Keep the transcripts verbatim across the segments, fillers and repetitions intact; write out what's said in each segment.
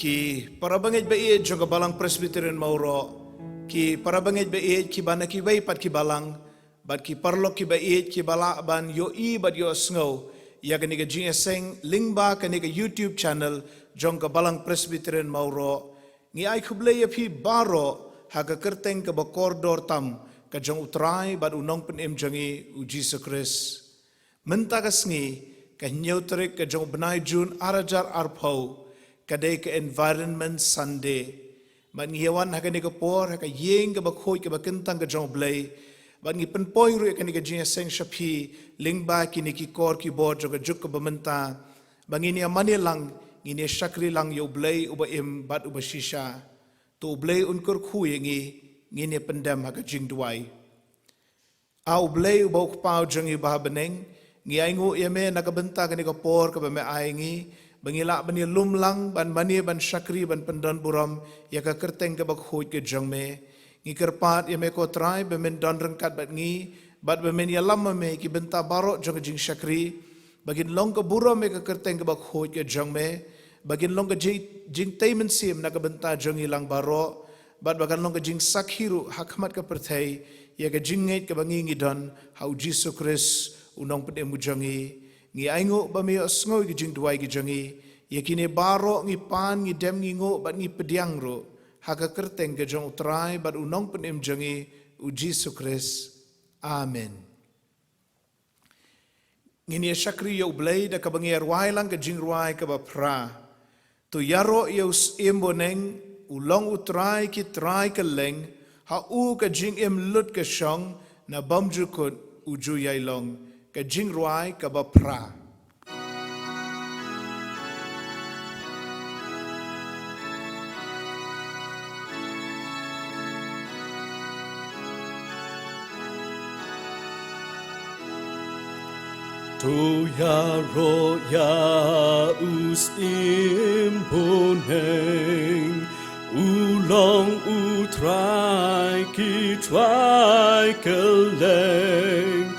Ki para bangeit ba ïeit jong ka Balang Presbyterian Mawroh, ki para bangeit ba ïeit kiba na kiwei pat ki balang, bad ki paralok kiba ïeit kiba lah ban ïohi bad ïohsngew ïa kane ka jingïaseng lyngba kane ka YouTube channel jong ka Balang Presbyterian Mawroh, ngi ai khublei ïa phi baroh ha ka kyrteng kaba kordor tam ka jong U Trai bad U Nongpynim jong ngi U Jisu Khrist. Mynta ka sngi, ka hynñiew tarik ka jong u bnai Jun ar hajar arphew, ka dei ka Environment Sunday. Bad ngi ïa wan ha kane ka por, ha ka ïing kaba khuid kaba kyntang ka jong U Blei. Bad ngi pynpoi ruh ïa kane ka jingïaseng sha phi, lyngba kine ki kor ki bor jong ka juk kaba mynta. Ba ngin ïa mane lang, ngin ïa shakri lang ïa U Blei uba im bad uba shisha. To U Blei un kyrkhu ïa ngi, ngin ïa pyndem ha ka jingduwai. A U Blei uba U Kpa jong ngi uba ha bneng, ngi ainguh ïa me na ka bynta kane ka por kaba me ai ngi, ba ngi lah ban ïalum lang, ban mane, ban shakri, ban pyndon burom ïa ka kyrteng kaba khuid ka jong me. Ngi kyrpad ïa me ko Trai ba men don ryngkat bad ngi, bad ba men ïalam ma me ki bynta baroh jong ka jingshakri, ba kin long ka burom ïa ka kyrteng kaba khuid ka jong me, ba kin long ka jing, jingtei mynsiem na ka bynta jong ngi lang baroh, bad ba kan long ka jingsakhi ruh ha khmat ka pyrthei ïa ka jingngeit kaba ngi ngi don ha U Jisu Khrist U Nongpynim u jong ngi. Ngi ainguh ba me ïohsngew ïa ki jingduwai ki jong ngi. Ïa kine baroh ngi pan, ngi dem, ngi nguh bad ngi pdiang ruh ha ka kyrteng ka jong U Trai bad U Nongpynim jong ngi U Jisu Khrist. Amen. Ngin ïa shakri ïa U Blei da kaba ngi ïa rwai lang ka jingrwai kaba phra. To ïaroh ïa U Syiem Boneng, U long U Trai ki trai kylleng, ha U ka jingim lut ka shong, na bymjukut U ju ïai long. Ka jingrwai kaba phra. To ïaroh ïa U Syiem Boneng, U long U Trai ki trai kylleng,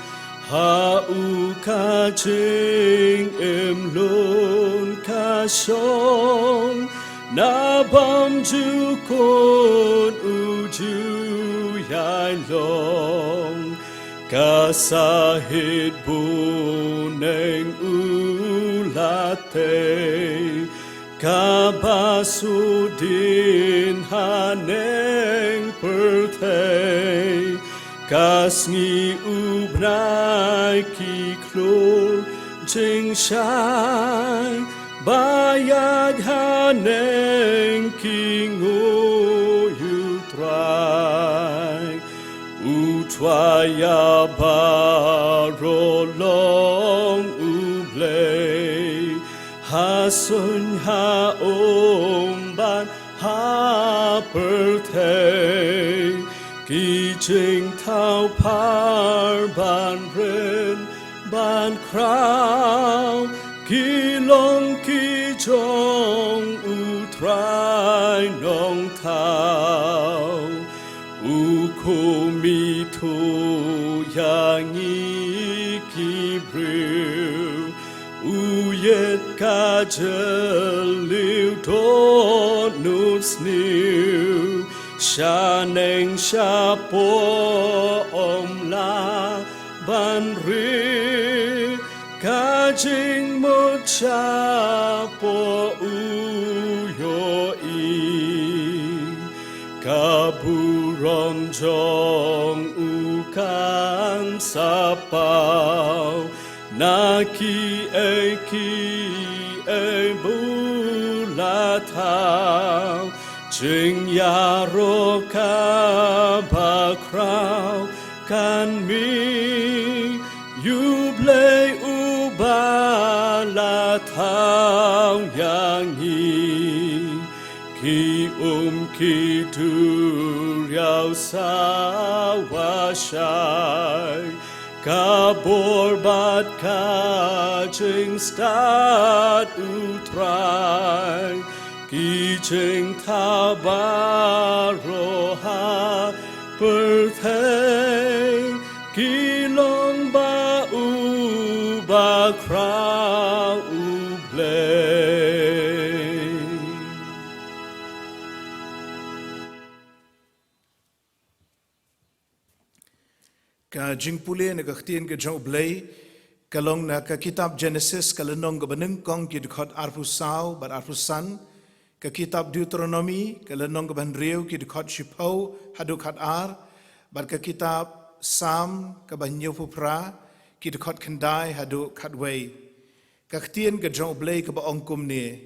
ha U ka jingim lut ka shong, na bymjukut U ju ïai long. Ka sahit boneng U la tei, kaba sudien haneng pyrthei. Ka sngi U bnai ki khlur jingshai, ba ïaid haneng ki nguh ïa U Trai. U Trai ïa baroh long U Blei, ha suiñ, ha um bad ha pyrthei. Ki jingthaw phar ban rit ban khraw, ki long ki jong U Trai Nongthaw. U khmih thuh ïa ngi ki briew, U ïeit ka jylliew dohnud sniew, shaneng shapoh um lah ban ri, ka jingmut shapoh U ïohi. Ka burom jong U kan sa paw, na kiei kiei ba U la thaw. Jingïaroh kaba khraw kan mih ïa U Blei Uba la thaw ïa ngi. Ki um ki duriaw sawa shai, ka bor bad ka jingstad U Trai. Ki jingthaw baroh ha pyrthei, ki long ba U bakhraw U Blei. Ka jingpule na ka ktien ka jong U Blei ka long na ka kitab Genesis, ka lynnong kaba nyngkong, ki dkhot arphew saw bad arphew san, ka kitab Deuteronomi, ka lynnong kaba hynriew, ki dkhot shiphew haduh khatar, bad ka kitab Salm kaba hynñiewphew phra, ki dkhot khyndai haduh khatwei. Ka ktien ka jong U Blei kaba ong kumne: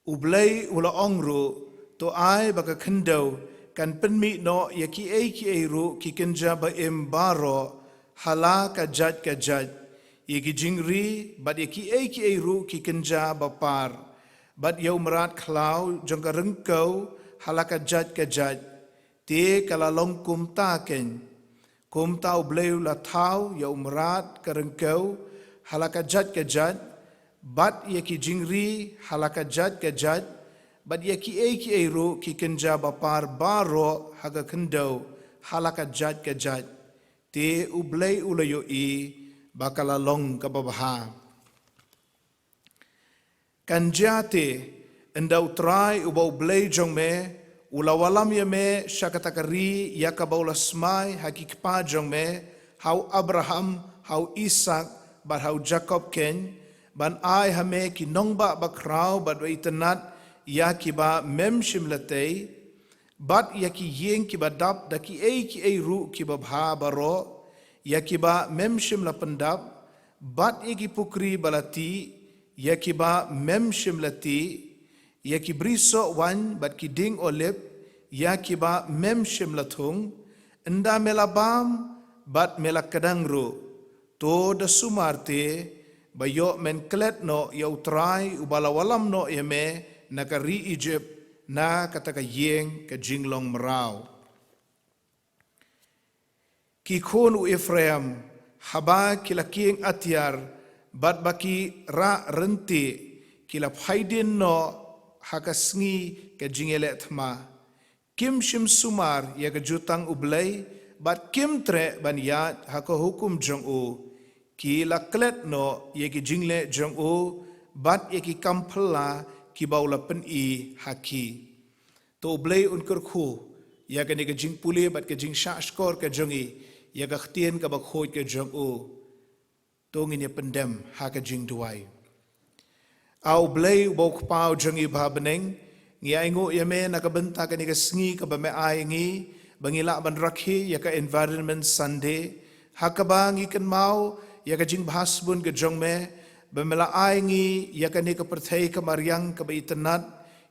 U Blei u la ong ruh, to ai ba ka khyndew kan pynmih noh ïa kiei kiei ruh ki kynja ba im baroh ha la ka jait ka jait, ïa ki jingri bad ïa kiei kiei ruh ki kynja ba par, bad ïa u mrad khlaw jong ka ryngkew ha la ka jait ka jait. Te ka la long kumta keiñ. Kumta U Blei u la thaw ïa u mrad ka ryngkew ha la ka jait ka jait, bad ïa ki jingri ha la ka jait ka jait, bad ïa kiei kiei ruh ki kynja ba par baroh ha ka khyndew ha la ka jait ka jait. Te U Blei u la ïohi ba ka la long kaba bha. Kan jia te, ynda U Trai uba U Blei jong me u la wallam ïa me sha kata ka ri ïa kaba u la smai ha ki kpa jong me, ha u Abraham, ha u Isaak bad ha u Jakob keiñ, ban ai ha me ki nongbah bakhraw bad ba itynnad ïa kiba mem shym la tei, bad ïa ki ïing kiba dap da kiei kiei ruh kiba bha baroh ïa kiba mem shym la pyndap, bad ïa ki pukri ba la tih ïa kiba mem shym la tih, ïa ki brisoh waiñ bad ki dieng olib ïa kiba mem shym la thung, ynda me la bam bad me la kdang ruh. To da sumar te, ba ïoh men klet noh ïa U Trai uba la wallam noh ïa me na ka ri Ijipt, na kata ka ïing ka jinglong mraw. Ki khun u Ephraim, haba ki la kieng atiar bad ba ki rah rynti, ki la phai dien noh ha ka sngi ka jingïaleh thma. Kim shym sumar ïa ka jutang U Blei, bad kim treh ban ïaid ha ka hukum jong u. Ki la klet noh ïa ki jingleh jong u bad ïa ki kam phylla kiba u la pyni ha ki. To U Blei un kyrkhu ïa kane ka jingpule bad ka jingshahshkor ka jong ngi ïa ka ktien kaba khuid ka jong u. To ngin ïa pyndem ha ka jingduwai. A U Blei uba u Kpa u jong ngi uba ha bneng, ngi ainguh ïa me na ka bynta kane ka sngi kaba me ai ngi ba ngi lah ban rakhe ïa ka Environment Sunday, ha kaba ngi kynmaw ïa ka jingbha sbun ka jong me ba me la ai ngi ïa kane ka pyrthei ka mariang kaba itynnad,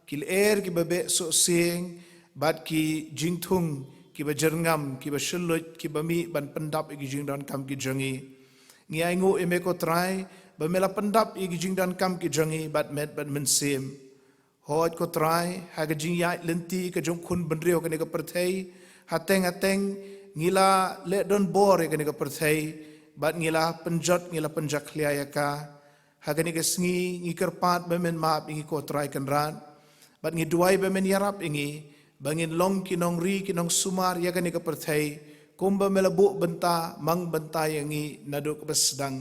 ki lyer kiba beh sohsieng bad ki jingthung kiba jyrngam, kiba shylluid, kiba mih ban pyndap ïa ki jingdonkam ki jong ngi. Ngi ainguh ïa me ko Trai ba me la pyndap ïa ki jingdonkam ki jong ngi bad met bad mynsiem. Hooid ko Trai, ha ka jingïaid lynti ka jong khun bynriew kane ka pyrthei, hateng hateng ngi la leh donbor ïa kane ka pyrthei bad ngi la pynjot, ngi la pynjakhlia ïa ka. Ha kane ka sngi ngi kyrpad ba men map ïa ngi ko Trai Kynrad, bad ngi duwai ba men ïarap ïa ngi ba ngin long ki nongri ki nongsumar ïa kane ka pyrthei, kumba me la buh bynta mang bynta ïa ngi naduh kaba sdang.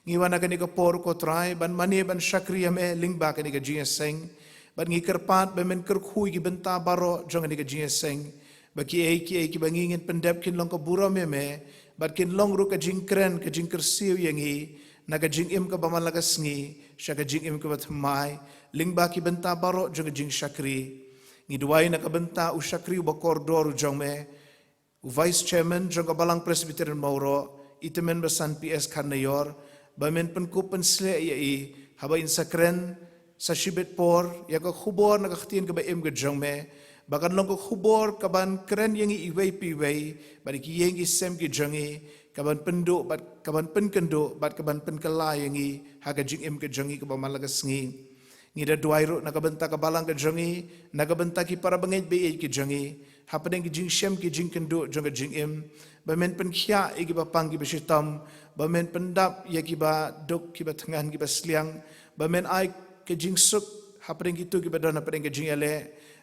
Ngi wan ha kane ka por ko Trai ban mane ban shakri ïa me lyngba kane ka jingïaseng, bad ngi kyrpad ba men kyrkhu ïa ki bynta baroh jong kane ka jingïaseng, ba kiei kiei kiba ngi ngin pyndep kin long ka burom ïa me, bad kin long ruh ka jingkren ka jingkyrsiew ïa ngi na ka jingim kaba man la ka sngi sha ka jingim kaba thymmai, lyngba ki bynta baroh jong ka jingshakri. Ngi duwai na ka bynta u shakri uba kordor u jong me, u Vice Chairman jong ka Balang Presbyterian Mawroh, i Tymmen Basan P S Kharnaior, ba men pynkup pynsleh ïa i haba in sa kren sa shibit por ïa ka khubor na ka ktien kaba im ka jong me, ba kan long ka khubor kaban kren ïa ngi iwei pa iwei bad ïa ki ïing ki sem ki jong ngi, kaban pynduh bad kaban pynkynduh bad kaban pynkylla ïa ngi ha ka jingim ka jong ngi kaba man la ka sngi. Ngi da duwai ruh na ka bynta ka balang ka jong ngi, na ka bynta ki para bangeit baieit ki jong ngi, hapdeng ki jingshem ki jingkynduh jong ka jingim, ba men pynkhiah ïa kiba pang kiba shitom, ba men pyndap ïa kiba duk kiba thngan kiba sliang, ba men ai ka jingsuk hapdeng kito kiba don hapdeng ka jingïaleh,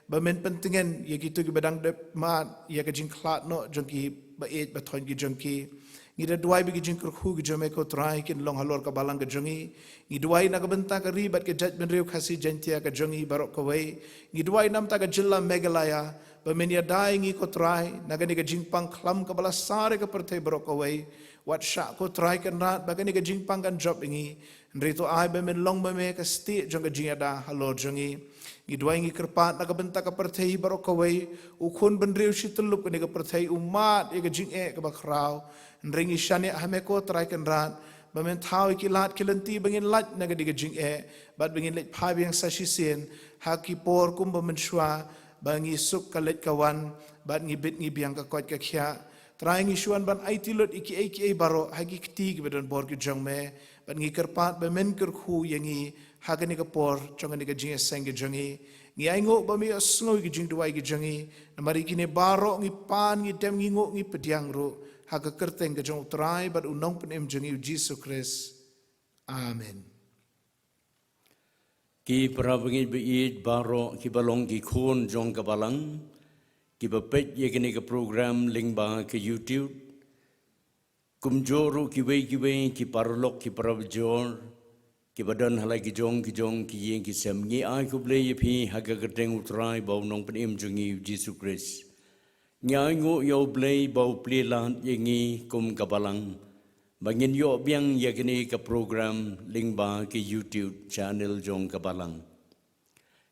ba men pyntngen ïa kito kiba dang dep mad ïa ka jingkhlad noh jong ki baieit bathoiñ ki jong ki. Ngi da duwai ba ki jingkyrkhu ki jong me ko Trai kin long halor ka balang ka jong ngi. Ngi duwai na ka bynta ka ri bad ka jaitbynriew Khasi Jaiñtia ka jong ngi baroh kawei. Ngi duwai namar ka jylla Meghalaya ba men ïada ïa ngi ko Trai na kane ka jingpang khlam kaba la sar ïa ka pyrthei baroh kawei. Wat shah ko Trai Kynrad ba kane ka jingpang kan jop ïa ngi. Hynrei to ai ba men long ma me ka stieh jong ka jingïada halor jong ngi. Ngi duwai ngi kyrpad na ka bynta ka pyrthei baroh kawei, u khun bynriew shi tyllup kane ka pyrthei u mad ïa ka jingeh kaba khraw. Hynrei ngi shaniah ha me ko Trai Kynrad ba men thaw ïa ki lad ki lynti ba ngin lait na kane ka jingeh bad ba ngin leit phai biang sa shisien ha ki por kumba mynshuwa ba ngi suk ka leit ka wan bad ngi bit ngi biang ka koit ka khiah. Trai ngi shu wan ban aiti lut ïa kiei kiei baroh ha ki kti kiba don bor ki jong me. Bad ngi kyrpad ba men kyrkhu ïa ngi ha kane ka por jong kane ka jingïaseng ka jong ngi. Ngi ainguh ba me ïohsngew ïa ki jingduwai ki jong ngi. Namar ïa kine baroh ngi pan ngi dem ngi nguh ngi pdiang ruh ha ka kyrteng ka jong u Trai bad u Nongpynim jong ngi u Jisu Khrist. Amen. Ki para bangeit ba ïeit baroh kiba long ki khun jong ka balang kiba peit ïa kane ka program lyngba ka YouTube. Kumjuh ruh kiwei kiwei ki paralok ki para bajor kiba don ha la ki jong ki jong ki ïing ki sem, ngi ai khublei ïa phi ha ka kyrteng u Trai bad u Nongpynim jong ngi u Jisu Khrist. Ngi ainguh ïa u Blei ba u plie lad ïa ngi kum ka balang ba ngin ïoh biang ïa kane ka program lyngba ka YouTube channel jong ka balang.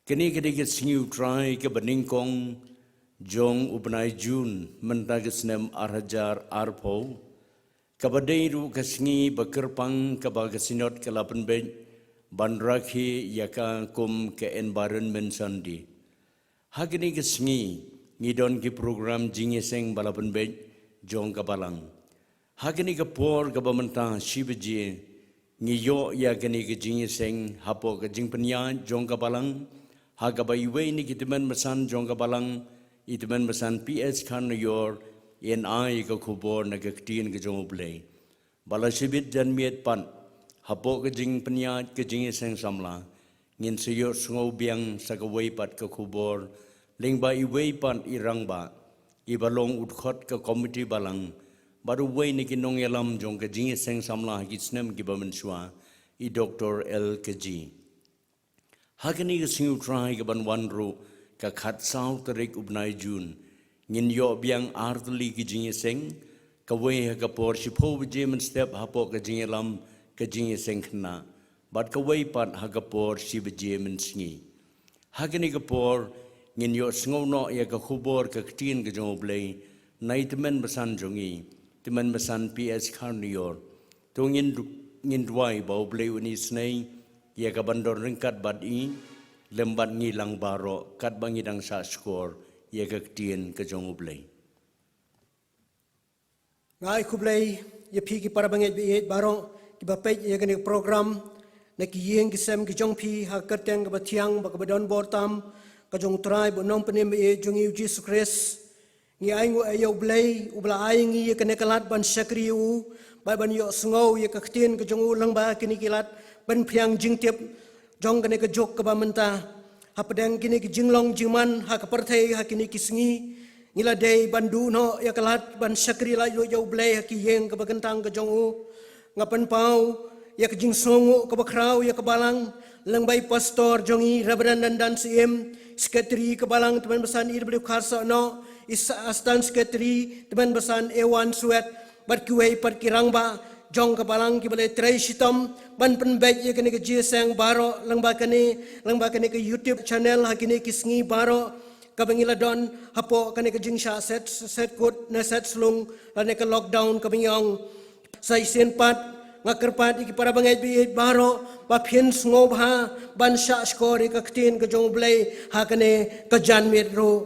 Kane ka dei ka sngi u Trai kaba nyngkong jong u bnai Jun mynta ka snem ar hajar arphew, kaba dei ruh ka sngi ba kyrpang kaba ka Synod ka la pynbeit ban rakhe ïa ka kum ka Environment Sunday. Ha kane ka sngi ngi don ki program jingïaseng ba la pynbeit jong ka balang. Ha kane ka por kaba mynta shi baje ngi ïoh ïa kane ka jingïaseng hapoh ka jingpynïaid jong ka balang, ha kaba iwei na ki tymmen basan jong ka balang, i tymmen basan P S Kharnaior, in ai ka khubor na ka ktien ka jong u Blei. Ba la shibit janmiet pat hapoh ka jingpynïaid ka jingïaseng samla, ngin sa ïohsngew biang sa kawei pat ka khubor lyngba iwei pat i rangbah iba long u dkhot ka komiti balang bad uwei na ki nongïalam jong ka jingïaseng samla ha ki snem kiba mynshuwa, i Doktor L K G. Ha kane ka sngi u Trai kaban wan ruh ka khatsaw tarik u bnai Jun, ngin ïoh biang ar tylli ki jingïaseng, kawei ha ka por shiphew baje mynstep hapoh ka jingïalam ka jingïaseng khynnah, bad kawei pat ha ka por shi baje mynsngi. Ha kane ka por ngin ïohsngew noh ïa ka khubor ka ktien ka jong u Blei na i tymmen basan jong ngi, tymmen basan P S Kharnaior. To ngin du-, ngin duwai ba u Blei un isynei ïa kaban don ryngkat bad i lem bad ngi lang baroh katba ngi dang sah shkor ïa ka ktien ka jong u Blei. Nga ai khublei ïa phi ki para bangeit ba ïeit baroh kiba peit ïa kane ka program na ki ïing ki sem ki jong phi ha ka kyrteng kaba thiang bad kaba don bor tam ka jong u Trai bad u Nongpynim ba ïeit jong ngi u Jisu Khrist. Ngi ainguh ïa u Blei uba la ai ngi ïa kane ka lad ban shakri ïa u bad ban ïohsngew ïa ka ktien ka jong u lyngba kine ki lad ban pynphriang jingtip jong kane ka juk kaba mynta. Hapdeng kine ki jinglong jingman ha ka pyrthei ha kine ki sngi, ngi la dei ban duh noh ïa ka lad ban shakri laitluid ïa u Blei ha ki ïing kaba kyntang ka jong u. Nga pynpaw ïa ka jingsngewnguh kaba khraw ïa ka balang lyngba i pastor jong ngi Reverend Dandan Syiem, secretary ka balang tymmen basan E W Kharsaw noh, i sa-, assistant secretary tymmen basan Ewan Swet, bad kiwei pat ki rangbah jong ka balang kiba la trei shitom ban pynbeit ïa kane ka jingïaseng baroh lyngba kane, lyngba kane ka YouTube channel ha kine ki sngi baroh kaba ngi la don hapoh kane ka jingshah set, set kut ne set slung lane ka lockdown kaba ngi ong. Sa shisien pat nga kyrpad ïa ki para bangeit ba ïeit baroh ba phin sngewbha ban shah shkor ïa ka ktien ka jong u Blei ha kane ka janmiet ruh.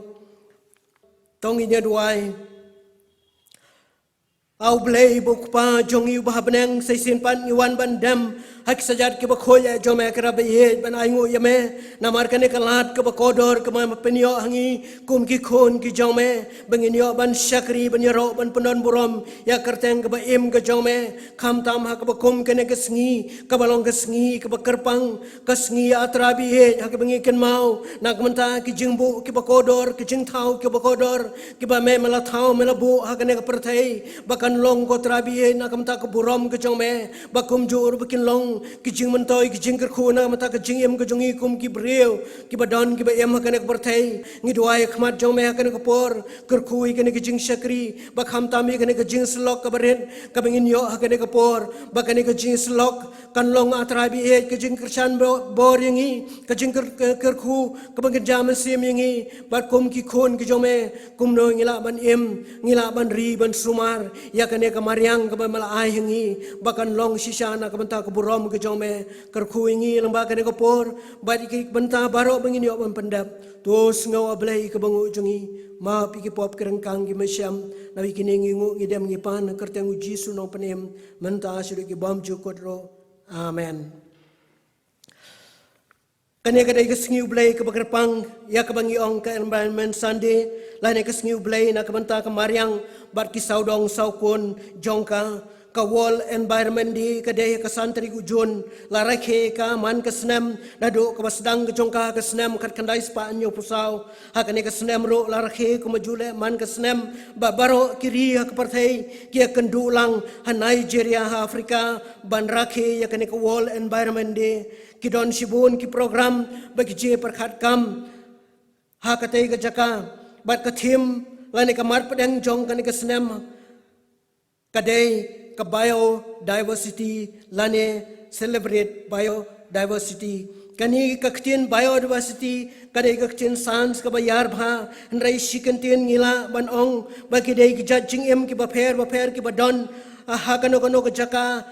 To ngin ïa duwai. A u Blei ba u Kpa jong ngi uba ha bneng, sa shisien pat ngi wan ban dem ha ki kjat kiba khuid jong me, ko Trai ba ïeit, ban ainguh ïa me namar kane ka lad kaba kordor kaba me pynïoh ha ngi kum ki khun ki jong me ba ngin ïoh ban shakri, ban ïaroh, ban pyndon burom ïa ka kyrteng kaba im ka jong me. Khamtam ha kaba kum kane ka sngi kaba long ka sngi kaba kyrpang, ka sngi A Trai ba ïeit ha kaba ngi kynmaw na ka bynta ki jingbuh kiba kordor, ki jingthaw kiba kordor kiba me, me la thaw, me la buh ha kane ka pyrthei ba kan long, ko Trai ba ïeit, na ka bynta ka burom ka jong me, ba kumjuh ruh ba kin long ki jingmyntoi, ki jingkyrkhu na ka bynta ka jingim ka jong ngi kum ki briew kiba don, kiba im ha kane ka pyrthei. Ngi duwai ha khmat jong me ha kane ka por, kyrkhu ïa kane ka jingshakri, ba khamtam ïa kane ka jingsyllok kaba rit kaba ngin ïoh ha kane ka por, ba kane ka jingsyllok kan long, A Trai ba ïeit, ka jingkyrshan bo-, bor ïa ngi, ka jingkyr-, kyr-, kyrkhu kaba ngin jam mynsiem ïa ngi, bad kum ki khun ki jong me, kumno ngi lah ban im, ngi lah ban ri ban sumar ïa kane ka mariang kaba me la ai ha ngi, ba kan long shisha na ka bynta ka burom ka jong me. Kyrkhu ïa ngi lyngba kane ka por, bad ïa ki bynta baroh ba ngin ïoh ban pyndep. To sngew, A Blei kaba nguh jong ngi, map ïa ki pop, ki ryngkang, ki mynsiem. Naba ïa kine ngi nguh, ngi dem, ngi pan ha ka kyrteng U Jisu Nongpynim, mynta shaduh ki bymjukut ruh. Amen. Kane ka dei ka sngi U Blei kaba kyrpang, ïa kaba ngi ong ka Environment Sunday, lane ka sngi U Blei na ka bynta ka mariang bad ki sawdong sawkun jong ka. Ka World Environment Day ka dei ha ka san tarik u Jun, la rakhe ka man ka snem, naduh kaba sdang ka jong ka ha ka snem khatkhyndai spah hynñiewphew saw. Ha kane ka snem ruh la rakhe kumjuh leh man ka snem, ba baroh ki ri ha ka pyrthei ki ïakynduh lang, ha Nigeria, ha Africa, ban rakhe ïa kane ka World Environment Day. Ki don shibun ki program ba ki je pyrkhat kam ha katei ka jaka, bad ka theme lane ka marpdeng jong kane ka snem ka dei ka biodiversity, lane celebrate biodiversity. Kane ka ktien biodiversity ka dei ka ktien science kaba ïar bha, hynrei shi kyntien ngi lah ban ong ba ki dei ki jait jingim kiba pher bapher kiba don, ah, ha kano kano ka jaka,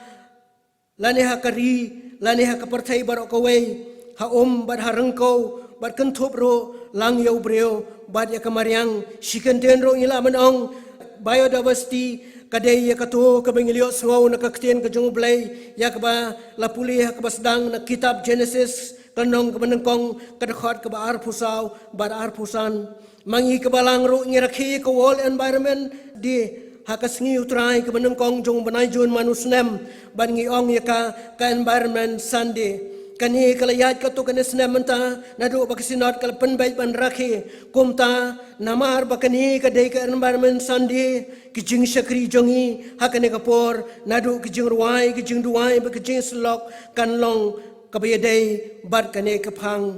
lane ha ka ri, lane ha ka pyrthei baroh kawei, ha um bad ha ryngkew, bad kynthup ruh lang ïa u briew bad ïa ka mariang. Shi kyntien ruh ngi lah ban ong, biodiversity ka dei ïa kato kaba ngi la ïohsngew na ka ktien ka jong U Blei, ïa kaba la pule ha kaba sdang na kitab Genesis, ka lynnong kaba nyngkong, ka dkhot kaba arphew saw bad arphew san. Ma ngi ka Balang ruh ngi rakhe ïa ka World Environment Day ha ka sngi U Trai kaba nyngkong jong u bnai Jun man u snem, bad ngi ong ïa ka ka Environment Sunday. Kane ka la ïaid katto katne snem mynta, naduh ba ka Synod ka la pynbeit ban rakhe. Kumta, namar ba kane ka dei ka Environment Sunday, ki jingshakri jong ngi ha kane ka por, naduh ki jingrwai, ki jingduwai bad ki jingsyllok, kan long kaba ïadei bad kane ka phang.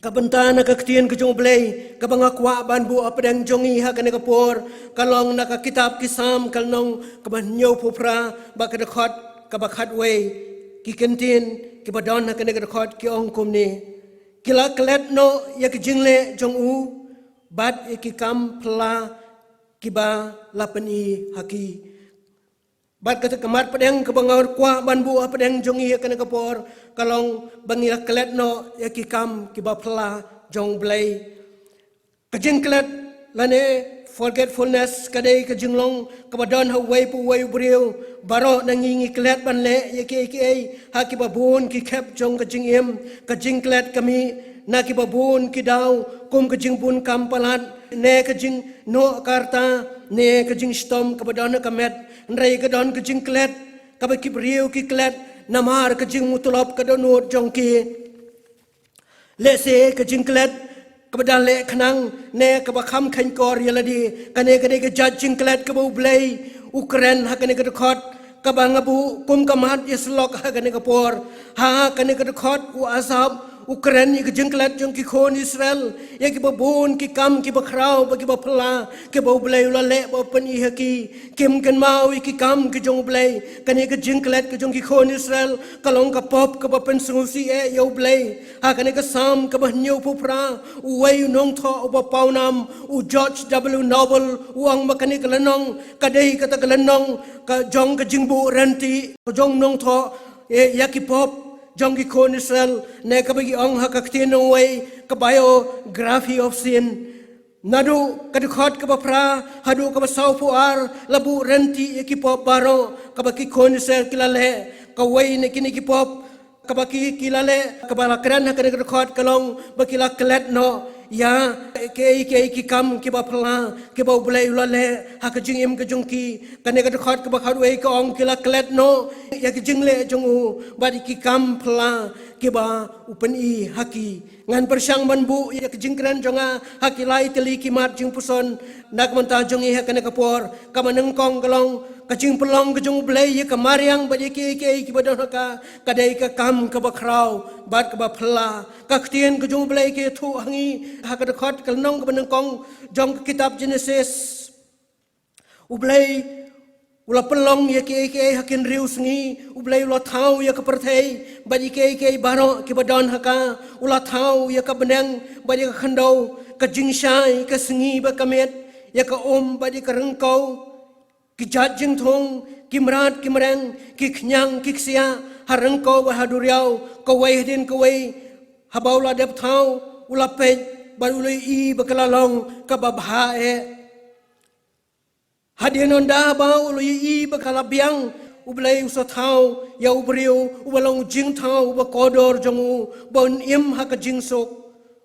Ka bynta na ka ktien ka jong U Blei kaba nga kwah ban buh hapdeng jong ngi ha kane ka por, ka long na ka kitab Ki Salm, ka lynnong kaba hynñiewphew phra bad ka dkhot kaba khatwei. Ki kyntien kiba don ha kane ka dkhot ki ong kumne: Ki la klet noh ïa ki jingleh jong u, bad ïa ki kam phylla kiba la pyni ha ki. Bad kata ka marpdeng kaba nga kwah ban buh hapdeng jong ngi ha kane ka por, ka long ba ngi la klet noh ïa ki kam kiba phylla jong U Blei. Ka jingklet lane forgetfulness ka dei ka jinglong kaba don ha uwei pa uwei u briew. Baroh na ngi ngi klet ban leh ïa kiei kiei ha kiba bun ki khep jong ka jingim. Ka jingklet ka mih na kiba bun ki daw, kum ka jingbun kam palat, ne ka jingnoh ka rta, ne ka jingshitom kaba don ha ka met. Hynrei ka don ka jingklet kaba ki briew ki klet namar ka jingmutlop ka dohnud jong ki. Lehse ka jingklet kaba da leh khnang ne kaba kham kheiñkor ïa lade. Kane ka dei ka jait jingklet kaba U Blei u kren ha kane ka dkhot, kaba nga buh kum ka mat ïasyllok ha kane ka por. Ha kane ka dkhot u Asaph u kren ïa ka jingklet jong ki khun Israel, ïa kiba bun ki kam kiba khraw bad kiba phylla kiba U Blei u la leh bad pyni ha ki. Kim kynmaw ïa ki kam ki jong U Blei. Kane ka jingklet ka jong ki khun Israel ka long ka pop kaba pynsngewsih eh ïa U Blei. Ha kane ka Salm kaba hynñiewphew phra, uwei u nongthoh uba pawnam, u George W Noble, u ong ba kane ka lynnong ka dei kata ka lynnong ka jong ka jingbuh rynti ka jong u nongthoh, eh, ïa ki pop jong ki khun Israel, ne kaba ki ong ha ka ktien nongwei ka biography of sin. Naduh ka dkhot kaba phra haduh kaba sawphew ar la buh rynti ïa ki pop baroh kaba ki khun Israel ki la leh. Kawei na kine ki pop kaba ki, ki la leh, kaba la kren ha kane ka dkhot ka long ba ki la klet noh ïa kiei kiei ki kam kiba phylla kiba U Blei u la leh ha ka jingim ka jong ki. Kane ka dkhot kaba khatwei ka ong, ki la klet noh ïa ka jingleh jong u bad ïa ki kam phylla kiba u pyni ha ki. Ngan pyrshang ban buh ïa ka jingkren jong nga ha ki lai tylli ki mat jingpuson na ka bynta jong ngi ha kane ka por. Kaba nyngkong ka long ka jingpynlong ka jong U Blei ïa ka mariang bad ïa kiei kiei kiba don ha ka, ka dei ka kam kaba khraw bad kaba phylla. Ka ktien ka jong U Blei ka ïathuh ha ngi ha ka dkhot, ka lynnong kaba nyngkong jong ka kitab Jenesis. U Blei u la pynlong ïa kiei kiei ha ki hynriew sngi. U Blei u la thaw ïa ka pyrthei bad ïa kiei kiei baroh kiba don ha ka. U la thaw ïa ka bneng bad ïa ka khyndew, ka jingshai, ka sngi bad ka miet, ïa ka um bad ïa ka ryngkew, ki jait jingthung, ki mrad ki mreng, ki khñiang ki ksiah, ha ryngkew bad ha duriaw, kawei hadien kawei. Haba u la dep thaw, u la peit bad u la ïohi ba ka la long kaba bha eh. Hadien hynda haba u la ïohi ba ka la biang, U Blei u sa thaw ïa u briew uba long u jingthaw uba kordor jong u, ba un im ha ka jingsuk.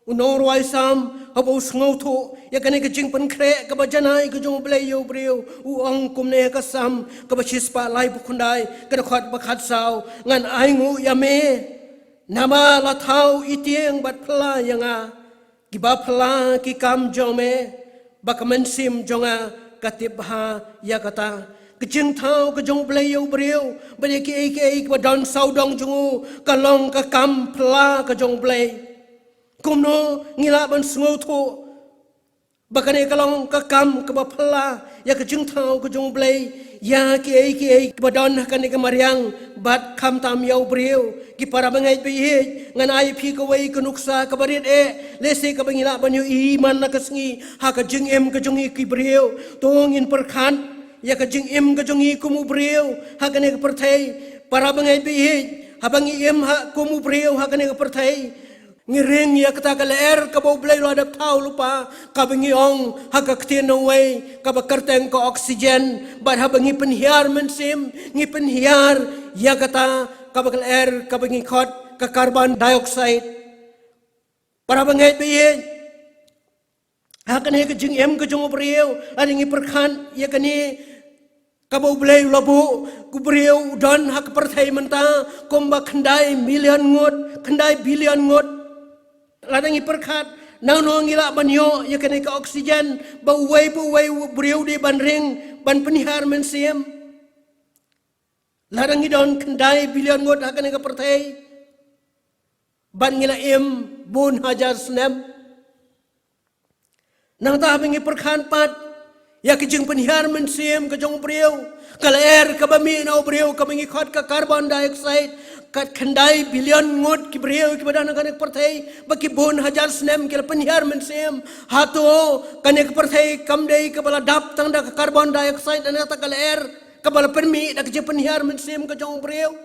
U nongrwai Salm haba u sngewthuh ïa kane ka jingpynkhreh kaba janai ka jong U Blei ïa u briew, u ong kumne ha ka Salm kaba shispah laiphew khyndai, ka dkhot ba khatsaw: Ngan ainguh ïa me, namar la thaw i tieng bad phylla ïa nga. Kiba phylla ki kam jong me, ba ka mynsiem jong nga ka tip bha ïa kata. Ka jingthaw ka jong U Blei ïa u briew bad ïa kiei kiei kiba don sawdong jong u, ka long ka kam phylla ka jong U Blei. Kumno ngi lah ban sngewthuh ba kane ka long ka kam kaba phylla, ïa ka jingthaw ka jong U Blei ïa kiei kiei kiba don ha kane ka mariang bad khamtam ïa u briew? Ki para bangeit ba ïeit, ngan ai phi kawei ka nuksa kaba rit eh, lehse kaba ngi lah ban ïohi man la ka sngi ha ka jingim ka jong ngi ki briew. To ngin pyrkhat ïa ka jingim ka jong ngi kum u briew ha kane ka pyrthei. Para bangeit ba ïeit, haba ngi im ha kum u briew ha kane ka pyrthei, ngi ring ïa kata ka lyer kaba U Blei u la dep thaw lypa, kaba ngi ong ha ka ktien nongwei kaba kyrteng ka oxygen. Bad haba ngi pynhiar mynsiem, ngi pynhiar ïa kata kaba ka lyer kaba ngi khot ka carbon dioxide. Para bangeit ba ïeit, ha kane ka jingim ka jong u briew, lada ngi pyrkhat ïa kane kaba U Blei u la buh, u briew u don ha ka pyrthei mynta kumba khyndai million ngut, khyndai billion ngut. Lada ngi pyrkhat, nangno ngi lah ban ïoh ïa kane ka oxygen ba uwei pa uwei u briew u dei ban ring ban pynhiar mynsiem? Lada ngi don khyndai billion ngut ha kane ka pyrthei bad ngi la im bun hajar snem. Nangta haba ngi pyrkhat pat ïa ka jingpynhiar mynsiem ka jong u briew, ka lyer kaba mih na u briew kaba ngi khot ka carbon dioxide, ka khyndai billion ngut ki briew kiba don ha kane ka pyrthei, ba ki bun hajar snem ki la pynhiar mynsiem. Hato kane ka pyrthei kam dei kaba la dap tang da ka carbon dioxide lane da ka lyer kaba la pynmih da ka jingpynhiar mynsiem ka jong u briew?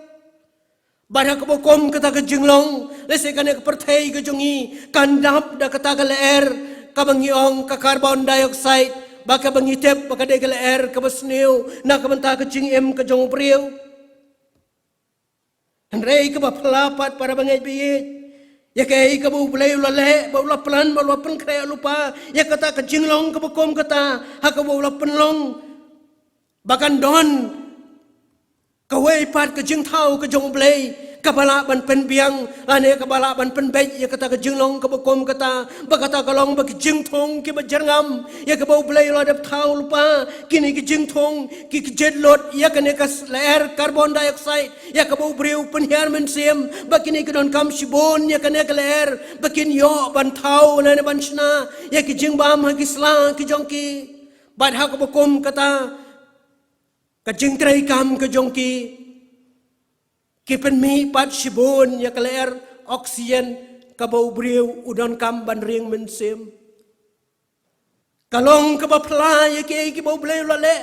Bad ha kaba kum kata ka jinglong, lehse kane ka pyrthei ka jong ngi kan dap da kata ka lyer kaba ngi ong ka carbon dioxide, ba kaba ngi tip ba ka dei ka lyer kaba sniew na ka bynta ka jingim ka jong u briew. Hynrei kaba phylla pat, para bangeit ba ïeit, ïa kaei kaba U Blei u la leh, ba u la plan, ba u la pynkhreh lypa ïa kata ka jinglong kaba kum kata, ha kaba u la pynlong ba kan don kawei pat ka jingthaw ka jong U Blei kaba lah ban pynbiang lane kaba lah ban pynbeit ïa kata ka jinglong kaba kum kata, ba kata ka long ba ki jingthung kiba jyrngam ïa kaba U Blei u la dep thaw lypa. Kine ki jingthung ki kjit lut ïa kane ka lyer carbon dioxide ïa kaba u briew u pynhiar mynsiem, ba kine ki donkam shibun ïa kane ka lyer ba kin ïoh ban thaw lane ban shna ïa ki jingbam ha ki sla ki jong ki. Bad ha kaba kum kata, ka jingtreikam ka jong ki, ki pynmih pat shibun ïa ka lyer oxygen kaba u briew u donkam ban ring mynsiem. Ka long kaba phylla ïa kaei kaba U Blei u la leh,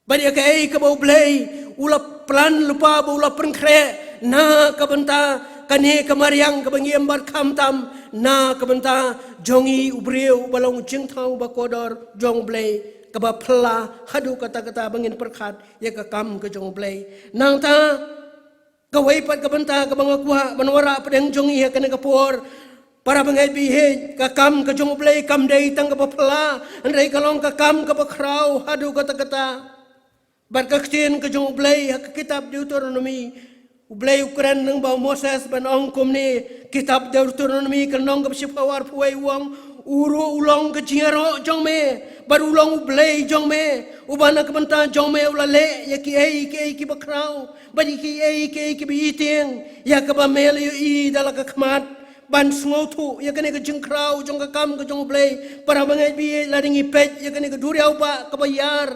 bad ïa kaei kaba U Blei u la plan lypa, ba u la pynkhreh na ka bynta kane ka mariang kaba ngi im bad khamtam, na ka bynta jong ngi u briew uba long jingthaw ba kordor jong U Blei, kaba phylla haduh katta katta ba ngin pyrkhat ïa ka kam ka jong U Blei. Nangta kawei pat ka bynta kaba nga kwah ban wanrah hapdeng jong ngi ha kane ka por, Para bangeit baieit, ka kam ka jong U Blei kam dei tang kaba phylla, hynrei ka long ka kam kaba khraw haduh katta katta. Bad ka ktien ka jong U Blei ha ka kitab Deuteronomi, U Blei u kren lyngba u Moses ban ong kumne. Kitab Deuteronomi ka lynnong kaba shiphew arphew wei u ong, u ruh u long ka jingïaroh jong me, bad u long U Blei jong me, uba na ka bynta jong me u la leh ïa kiei kiei kiba khraw bad ïa kiei kiei kiba ïeit, ïa kaba me la ïohi da la ka khmat, ban sngewthuh ïa kane ka jingkhraw jong ka kam ka jong U Blei. Para bangeit baieit, lada ngi peit ïa kane ka duriaw ba kaba ïar,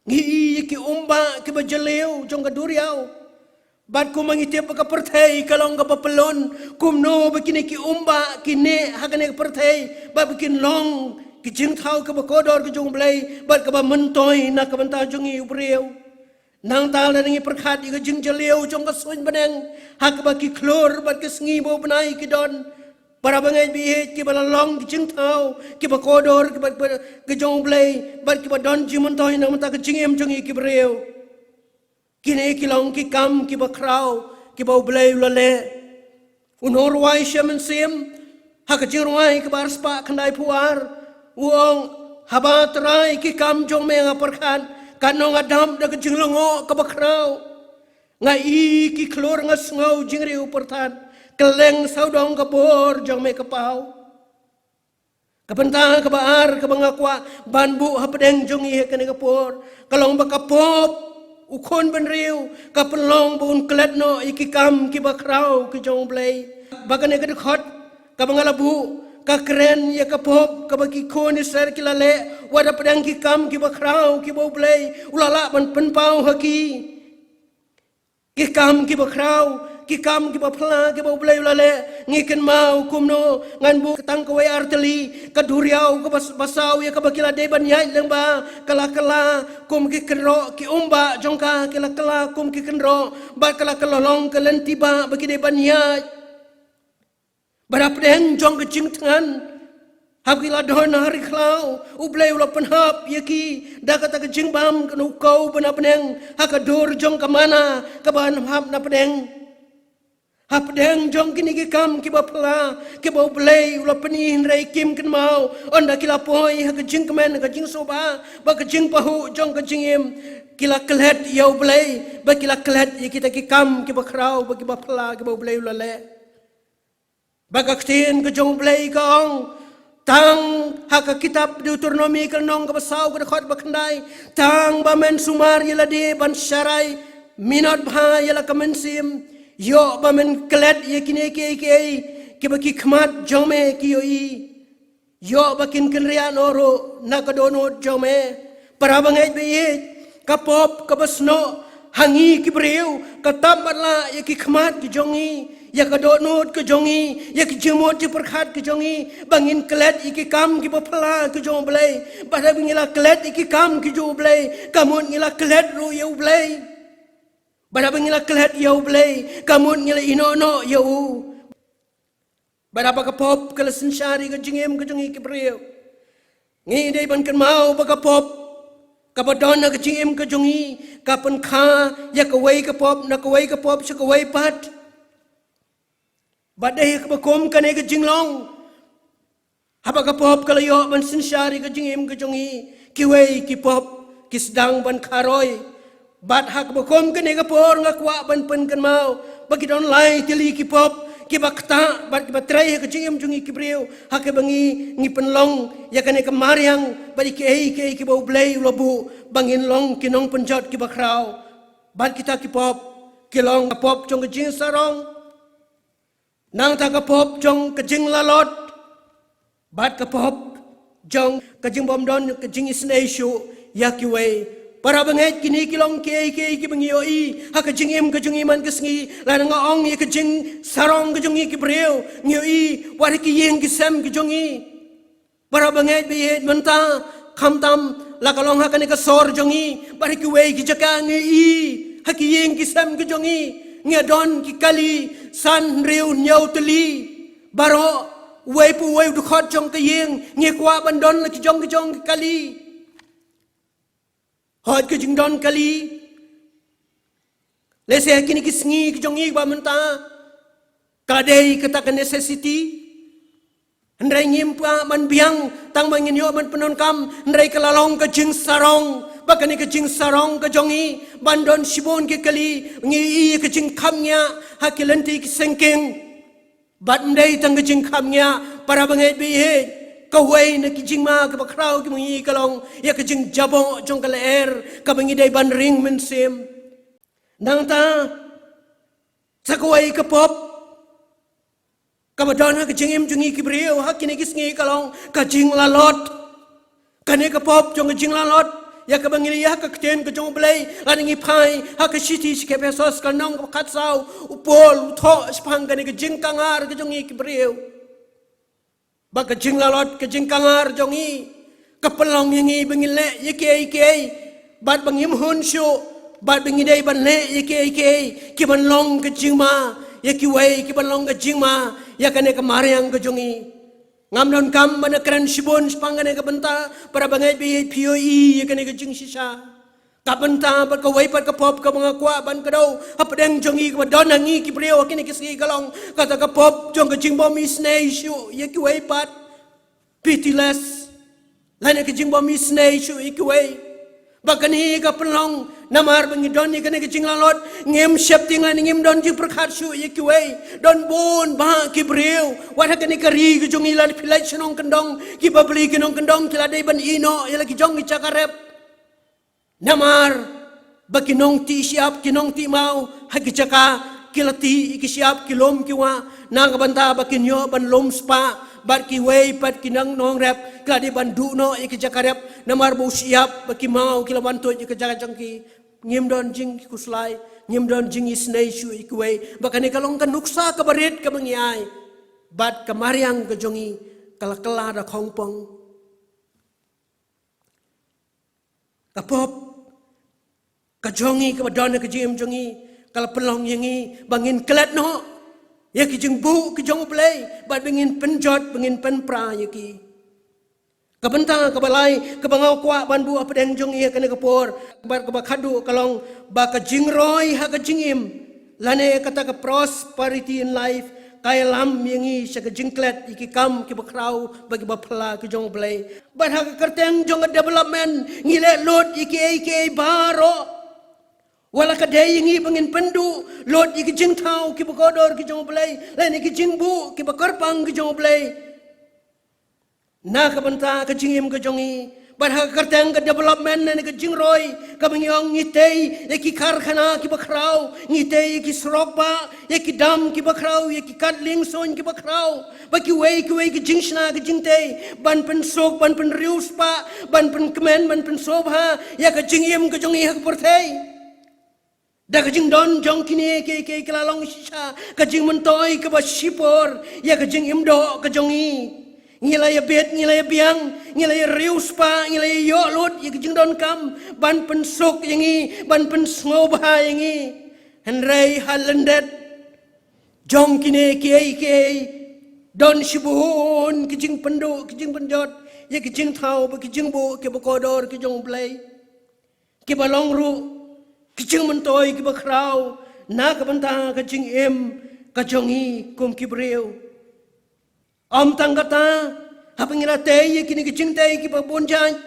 ngi i ïa ki umbah kiba jylliew jong ka duriaw. Bad kumba ngi tip ba ka pyrthei ka long kaba pyllun, kumno ba kine ki umbah ki neh ha kane ka pyrthei, bad ba kin long ki jingthaw kiba kordor ka jong U Blei, bad kaba myntoi na ka bynta jong ngi u briew. Nangta lada ngi pyrkhat ïa ka jingjylliew jong ka suiñ bneng, ha kaba ki khlur bad ka sngi bad u bnai ki don, para bangeit baieit, kiba la long ki jingthaw kiba kordor kiba, kiba, ka jong U Blei, bad kiba don jingmyntoi na ka bynta ka jingim jong ngi ki briew. Kine ki long ki kam kiba khraw kiba U Blei u la leh. U nongrwai shimet mynsiem, ha ka jingrwai kaba arspah khyndaiphew ar, u ong, haba Trai ki kam jong me nga pyrkhat, katno nga dap da ka jinglyngngoh kaba khraw. Nga i ki khlur, nga sngew jingriewpyrthat, kylleng sawdong ka bor jong me ka paw. Ka bynta kaba ar kaba nga kwah ban buh hapdeng jong ngi ha kane ka por, ka long ba ka pop, u khun bynriew, ka pynlong ba un klet noh ïa ki kam kiba khraw ki jong U Blei. Ba kane ka dkhot kaba nga la buh ka kren ïa ka pop kaba ki khun Israel ki la leh wat hapdeng ki kam kiba khraw kiba U Blei u la lah ban pynpaw ha ki. Ki kam kiba khraw, ki kam kiba phylla kiba U Blei u la leh. Ngi kynmaw kumno, ngan buh tang kawei ar tylli, ka duriaw kaba s-, basaw ïa kaba ki la dei ban ïaid lyngba, ka la kylla kum ki kynroh, ki umbah jong ka ki la kylla kum ki kynroh, bad ka la kylla long ka lynti ba, ba ki dei ban ïaid. Bad hapdeng jong ka jingthngan, haba ki la don ha ri khlaw, U Blei u la pynhap ïa ki da kata ka jingbam, kano kaw ba na bneng, ha ka dur jong ka mana kaba hap na pdeng. Hapdeng jong kine ki kam kiba phylla kiba U Blei u la pyni, hynrei kim kynmaw, ynda ki la poi ha ka jingkmen, ka jingsuba, bad ka jingpahuh jong ka jingim, ki la klet ïa U Blei, bad ki la klet ïa kita ki kam kiba khraw bad kiba phylla kiba U Blei u la leh. Ba ka ktien ka jong U Blei ka ong, tang ha ka kitab Deuteronomi ka lynnong kaba saw ka dkhot ba khyndai, tang ba men sumar ïa lade ban sharai minot bha ïa la ka mynsiem, ïoh ba men klet ïa kine kiei kiei kiba ki khmat jong me ki ïohi. Ïoh ba kin kynriah noh ruh na ka dohnud jong me. Para bangeit baieit, ka pop kaba snoh ha ngi ki briew ka tap matlah ïa ki khmat ki jong ngi, ïa ka dohnud ka jong ngi, ïa ki jingmut jingpyrkhat ki jong ngi, ba ngin klet ïa ki kam kiba phylla ki jong U Blei. Bad haba ngi la klet ïa ki kam ki jong U Blei, ka mut ngi la klet ruh ïa U Blei. Bad haba ngi la klet ïa U Blei, ka mut ngi la ïehnoh noh ïa u. Bad haba ka pop ka la synshar ïa ka jingim ka jong ngi ki briew, ngi dei ban kynmaw ba ka pop kaba don ha ka jingim ka jong ngi ka pynkha ïa kawei ka pop na kawei ka pop sha kawei pat. Bad dei ha kaba kum kane ka jinglong, haba ka pop ka la ïoh ban synshar ïa ka jingim ka jong ngi, kiwei ki pop ki sdang ban kharoi. Bad ha kaba kum kane ka por nga kwah ban pynkynmaw ba ki don lai tylli ki pop kiba ktah bad kiba trei ha ka jingim jong ngi ki briew, ha kaba ngi, ngi pynlong ïa kane ka mariang bad ïa kiei kiei kiba U Blei u la buh ba ngin long ki nongpynjot kiba khraw. Bad kita ki pop ki long ka pop jong ka jingsarong, nangta ka pop jong ka jinglalot, bad ka pop jong ka jingbymdon ka jingisynei shuh ïa kiwei. Para bangeit, kine ki long kiei kiei kiba ngi ïohi ha ka jingim ka jong ngi man ka sngi. Lada nga ong ïa ka jingsarong ka jong ngi ki briew, ngi ïohi wat ha ki ïing ki sem ki jong ngi. Para bangeit baieit, mynta khamtam la ka long ha kane ka sor jong ngi, bad ha kiwei ki jaka ngi ïohi ha ki ïing ki sem ki jong ngi, ngi don ki kali san, hynriew, hynñiew tylli. Baroh uwei pa uwei u dkhot jong ka ïing ngi kwah ban don la ki jong ki jong ki kali. Hooid, ka jingdon kali, lehse ha kine ki sngi ki jong ngi ba mynta, ka la dei kata ka necessity. Hynrei ngim pat ban biang tang ba ngin ïoh ban pyndonkam, hynrei ka la long ka jingsarong, ba kane ka jingsarong ka jong ngi ban don shibun ki kali, ngi ïohi ka jingkhapngiah ha ki lynti ki syngkien. Bad ym dei tang ka jingkhapngiah, para bangeit baieit, kawei na ki jingma kiba khraw kiba ngi ïohi ka long ïa ka jingjaboh jong ka lyer kaba ngi dei ban ring mynsiem. Nangta sa kawei ka pop kaba don ha ka jingim jong ngi ki briew ha kine ki sngi ka long ka jinglalot. Kane ka pop jong ka jinglalot, ïa kaba ngi la ïa ka ktien ka jong U Blei, lada ngi phai ha ka shithi sha ki Ephesos ka lynnong kaba khatsaw, u Paul u thoh shaphang kane ka jingkangar ka jong ngi ki briew. Ba ka jinglalot, ka jingkangar jong ngi ka pynlong ïa ngi ba ngin leh ïa kiei kiei, bad ba ngim hun shuh, bad ba ngi dei ban leh ïa kiei kiei ki ban long ka jingma ïa kiwei, ki ban long ka jingma ïa kane ka mariang ka jong ngi. Ngam donkam ban kren shibun shaphang kane ka bynta, para bangeit baieit, phi ïohi ïa kane ka jingshisha. Ka bynta bad kawei pat ka pop kaba nga kwah ban kdew hapdeng jong ngi kaba don ha ngi ki briew ha kine ki sngi ka long kata ka pop jong ka jingbym isynei shuh ïa kiwei pat. Pitiless. Lane ka jingbym isynei shuh ïa kiwei. Ba kane ka pynlong namar ba ngi don ïa kane ka jinglalot, ngim sheptieng lane ngim don jingpyrkhat shuh ïa kiwei. Don bun bah ki briew, wat ha kane ka ri ka jong ngi, lada phi leit sha nongkyndong, ki bapli ki nongkyndong ki la dei ban ïeh noh ïa la ki jong ki jaka rep. Namar ba ki nongtih shyiap, ki nongtih maw ha ki jaka, ki la tih ïa ki shyiap, ki lum ki wah, na ka bynta ba kin ïoh ban lum spah, bad kiwei pat ki nang nongrep ki la dei ban duh noh ïa ki jaka rep, namar ba u shyiap bad ki maw ki la wan tuid ïa ki jaka jong ki. Ngim don jingkhuslai, ngim don jingisynei shuh ïa kiwei. Ba kane ka long ka nuksa kaba rit kaba ngi ai. Bad ka mariang ka jong ngi ka la kylla da khongpong. Ka pop ka jong ngi kaba don ha ka jingim jong ngi ka la pynlong ïa ngi ba ngin klet noh ïa ki jingbuh ki jong U Blei, bad ba ngin pynjot, ba ngin pynpra ïa ki. Ka bynta kaba lai kaba nga kwah ban buh hapdeng jong ngi ha kane ka por, bad kaba khatduh ka long ba ka jingroi ha ka jingim, lane kata ka prosperity in life, ka ïalam ïa ngi sha ka jingklet ïa ki kam kiba khraw bad kiba phylla ki jong U Blei. Bad ha ka kyrteng jong ka development ngi leh lut ïa kiei kiei baroh. Wat la ka dei ïa ngi ba ngin pynduh lut ïa ki jingthaw kiba kordor ki jong U Blei, lane ki jingbuh kiba kyrpang ki jong U Blei. Na ka bynta ka jingim ka jong ngi, bad ha ka kyrteng ka development lane ka jingroi kaba ngi ong, ngi tei ïa ki karkhana kiba khraw, ngi tei ïa ki surok bah, ïa ki dam kiba khraw, ïa ki kad lieng suiñ kiba khraw, ba kiwei kiwei ki jingshna ki jingtei ban pynsuk, ban pynriewspah, ban pynkmen, ban pynsngewbha ïa ka jingim ka jong ngi ha ka pyrthei. Da ka jingdon jong kine kiei kiei ka la long shisha ka jingmyntoi kaba shipor ïa ka jingim doh ka jong ngi. Ngi la ïa bit, ngi la ïa biang, ngi la ïa riewspah, ngi la ïa ïoh lut ïa ka jingdonkam ban pynsuk ïa ngi, ban pynsngewbha ïa ngi. Hynrei ha lyndet jong kine kiei kiei don shibun ki jingpynduh, ki jingpynjot ïa ki jingthaw bad ki jingbuh kiba kordor ki jong U Blei, kiba long ruh ki jingmyntoi kiba khraw na ka bynta ka jingim ka jong ngi kum ki briew. Ym tang kata, haba ngi la tei ïa kine ki jingtei kiba bun jait,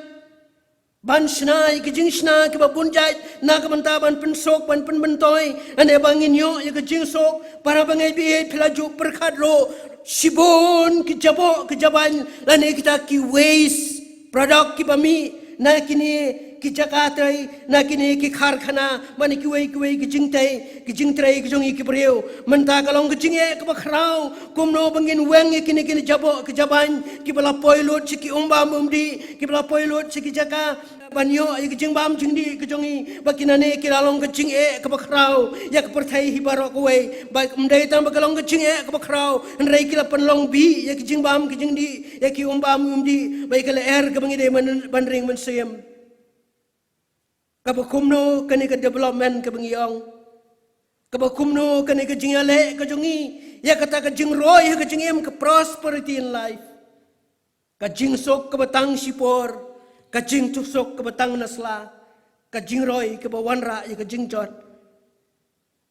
ban shna ïa ki jingshna kiba bun jait na ka bynta ban pynsuk, ban pynmyntoi, lane ba ngin ïoh ïa ka jingsuk, para bangeit baieit, phi la ju pyrkhat ruh, shibun ki jaboh ki jaban lane kita ki waste product kiba mih na kine ki jaka trei, na kine ki karkhana, bad na kiwei kiwei ki jingtei, ki jingtrei ki jong ngi ki briew. Mynta ka long ka jingeh kaba khraw kumno ba ngin weng ïa kine, kine jaboh ki jaban kiba la poi lut sha ki um bam um dih, kiba la poi lut sha ki jaka ban ïoh ïa ka jingbam jingdih ka jong ngi, ba kine ki la long ka jingeh kaba khraw ïa ka pyrthei hi baroh kawei. Ba ym dei tang ba ka long ka jingeh kaba khraw, hynrei ki la pynlong bih ïa ka jingbam ka jingdih, ïa ki um bam um dih, bad ïa ka lyer kaba ngi dei ban, ban ring mynsiem. Kaba kumno kane ka development kaba ngi ong, kaba kumno kane ka jingïaleh ka jong ngi ïa kata ka jingroi ha ka jingim, ka prosperity in life, ka jingsuk kaba tang shipor, ka jingsuk kaba tang nasla, ka jingroi kaba wanrah ïa ka jingjot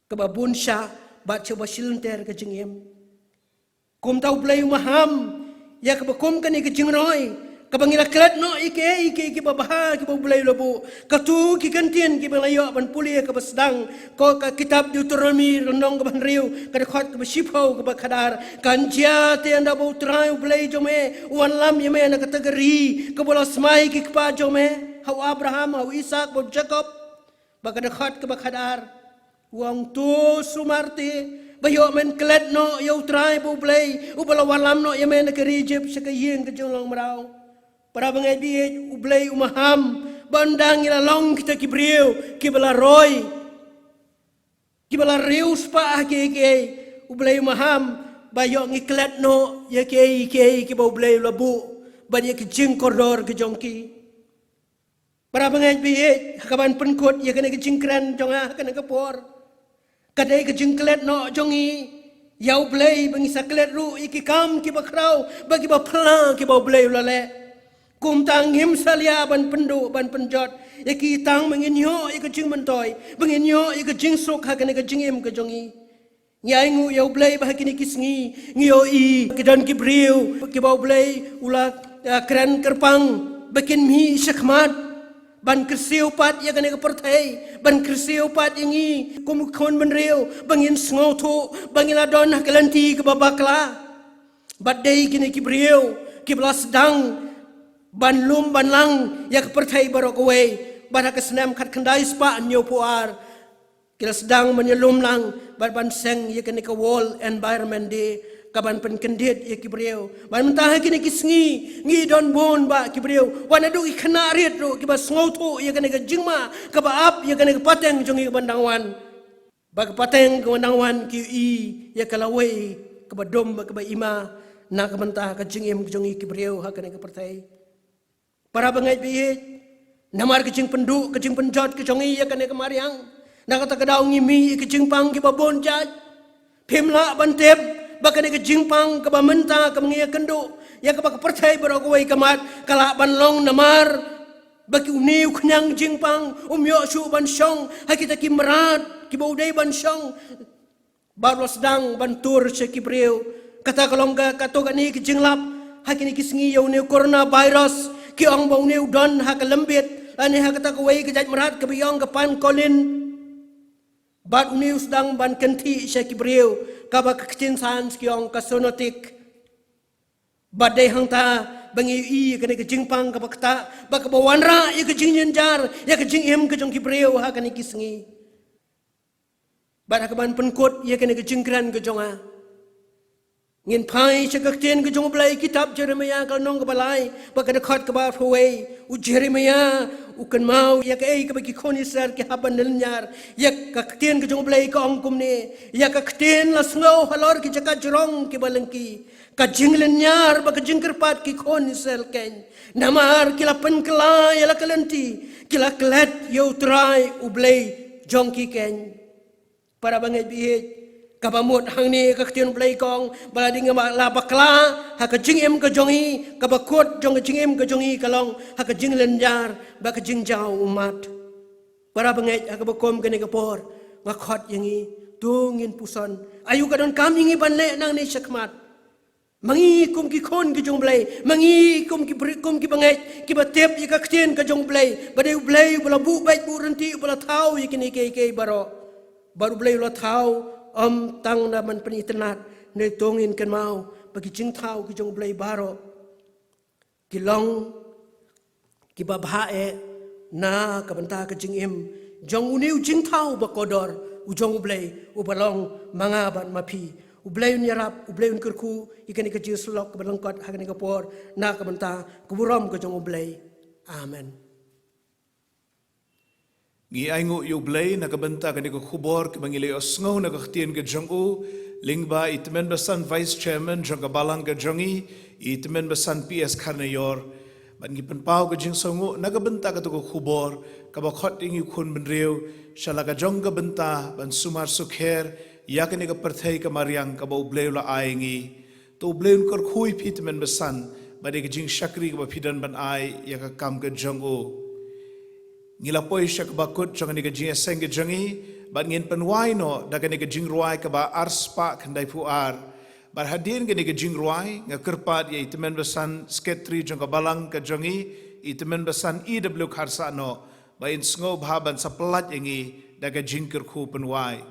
kaba bun shah bad shaba shilynter ka jingim. Kumta U Blei u maham Ïa kaba kum kane ka jingroi, kaba ngi la klet noh ïa kiei kiei kiba bha kiba U Blei u la buh. Katto ki kyntien kiba la ïoh ban pule kaba sdang, ko ka kitab Deuteronomi lynnong kaba hynriew, ka dkhot kaba shiphew kaba khadar. Kan jia te ynda ba U Trai U Blei jong me u wanlam ïa me na kata ka ri kaba u la smai ki kpa jong me ha u Abraham, ha u Isaak, ha u Jakob. Bad ka dkhot kaba khadar, u ong to sumar te ba ïoh men klet noh ïa U Trai ba U Blei uba la wanlam noh ïa me na ka ri Ijipt sha ka ïing ka jinglong mraw. Para bangeit baieit, U Blei u maham ba ynda ngi la long kita ki briew kiba la roi, kiba la riewspah ha kiei kiei, U Blei u maham ba ïoh ngi klet noh ïa kiei kiei kiba U Blei u la buh bad ïa ki jingkordor ki jong ki. Para bangeit baieit, ha kaban pynkut ïa kane ka jingkren jong nga ha kane ka por, ka dei ka jingklet noh jong ngi ïa U Blei ba ngi sa klet ruh ïa ki kam kiba khraw bad kiba phylla kiba U Blei u la leh. Kumta ngim salia ban pynduh ban pynjot ïa ki tang ba ngin ïoh ïa ka jingmyntoi, ba ngin ïoh ïa ka jingsuk ha kane ka jingim ka jong ngi. Ngi ainguh ïa U Blei ba ha kine ki sngi ngi ïohi ki don ki briew kiba U Blei u la, eh, kren kyrpang ba kin mih shakhmat ban kyrsiew pat ïa kane ka pyrthei, ban kyrsiew pat ïa ngi kum ki khun bynriew, ba ngin sngewthuh ba ngi la don ha ka lynti kaba bakla. Bad dei kine ki briew kiba la sdang ban lum ban lang ïa ka pyrthei baroh kawei. Bad ha ka snem khatkhyndai spah hynñiewphew ar ki la sdang ban ïalum lang bad ban seng ïa kane ka World Environment Day, kaban pynkyndit ïa ki briew. Bad mynta ha kine ki sngi ngi don bun bah ki briew, wat naduh ki khynnah rit ruh, kiba sngewthuh ïa kane ka jingma kaba ap ïa kane ka pateng jong ngi kaban dang wan. Ba ka pateng kaban dang wan ki ïohi ïa ka lawei kaba dum bad kaba ima na ka bynta ka jingim ka jong ngi ki briew ha kane ka pyrthei. Para bangeit baieit, namar ka jingpynduh ka jingpynjot ka jong ngi ïa kane ka mariang, na kata ka daw ngi mih ïa ka jingpang kiba bun jait. Phim lah ban tip ba kane ka jingpang kaba mynta kaba ngi ïakynduh ïa kaba ka pyrthei baroh kawei ka mad, ka lah ban long namar ba ki une u khñiang jingpang um ïoh shuh ban shong ha kita ki mrad kiba u dei ban shong. Bad u la sdang ban tur sha ki briew. Kata ka long ka, kato kane ka jinglap ha kine ki sngi ïa une u coronavirus. Ki ong ba une u don ha ka lyndet lane ha kata kawei ka jait mrad kaba ïong ka pangolin. Bad une u sdang ban kynthih sha ki briew, kaba ka ktien science ki ong ka zoonotic. Bad dei hangta ba ngi ïohi ïa kane ka jingpang kaba ktah, ba kaba wanrah ïa ka jingjynjar ïa ka jingim ka jong ki briew ha kane ki sngi. Bad ha kaban pynkut ïa kane ka jingkren ka jong nga, ngin phai sha ka ktien ka jong U Blei, kitab Jeremaïah ka lynnong kaba lai, bad ka dkhot kaba arphew wei. U Jeremaïah u kynmaw ïa kaei kaba ki khun Israel ki hap ban lynñiar. Ïa ka ktien ka jong U Blei ka ong kumne: Ïa ka ktien la sngew halor ki jaka jrong kiba lyngkhi, ka jinglynñiar bad ka jingkyrpad ki khun Israel keiñ. Namar ki la pynkylla ïa la ka lynti, ki la klet ïa U Trai U Blei jong ki keiñ. Para bangeit baieit, kaba mut hangne ka ktien U Blei ka ong ba la dei ngi ba la bakla ha ka jingim ka jong ngi, kaba kut jong ka jingim ka jong ngi ka long ha ka jinglynñiar bad ka jingjaw ummat. Para bangeit, ha kaba kum kane ka por nga khot ïa ngi, to ngin puson. Aïu ka donkam ïa ngi ban leh nangne shakhmat? Ma ngi kum ki khun ki jong U Blei, ma ngi kum ki bri-, kum ki bangeit kiba tip ïa ka ktien ka jong U Blei, ba dei U Blei uba la buh beit buh ryntih, uba la thaw ïa kine kiei kiei baroh. Bad U Blei u la thaw ym tang da ban pynitynnad, ne to ngin kynmaw ba ki jingthaw ki jong U Blei baroh ki long kiba bha eh na ka bynta ka jingim jong une u jingthaw ba kordor, u jong U Blei, uba long ma nga bad ma phi. U Blei un ïarap, U Blei un kyrkhu ïa kane ka jingsyllok kaba lyngkot ha kane ka por, na ka bynta ka burom ka jong U Blei. Amen. Ngi ainguh ïa U Blei na ka bynta kane ka khubor kaba ngi la ïohsngew na ka ktien ka jong u, lyngba i Tymmen Basan, Vice Chairman jong ka balang ka jong ngi, i Tymmen Basan P S Kharnaior. Bad ngi pynpaw ka jingsngewnguh na ka bynta kata ka khubor kaba khot ïa ngi u khun bynriew, sha la ka jong ka bynta ban sumar sukher ïa kane ka pyrthei ka mariang kaba U Blei u la ai ïa ngi. To U Blei un kyrkhu ïa phi Tymmen Basan, bad ïa ka jingshakri kaba phi don ban ai ïa ka kam ka jong u. Ngi la poi sha kaba kut jong kane ka jingïaseng ka jong ngi, bad ngin pynwai noh da kane ka jingrwai kaba arspah khyndaiphew ar. Bad hadien kane ka jingrwai, nga kyrpad ïa i Tymmen Basan, Secretary jong ka Balang ka jong ngi, i Tymmen Basan E W Kharsahnoh, ba in sngewbha ban sa pyllait ïa ngi da ka jingkyrkhu pynwai.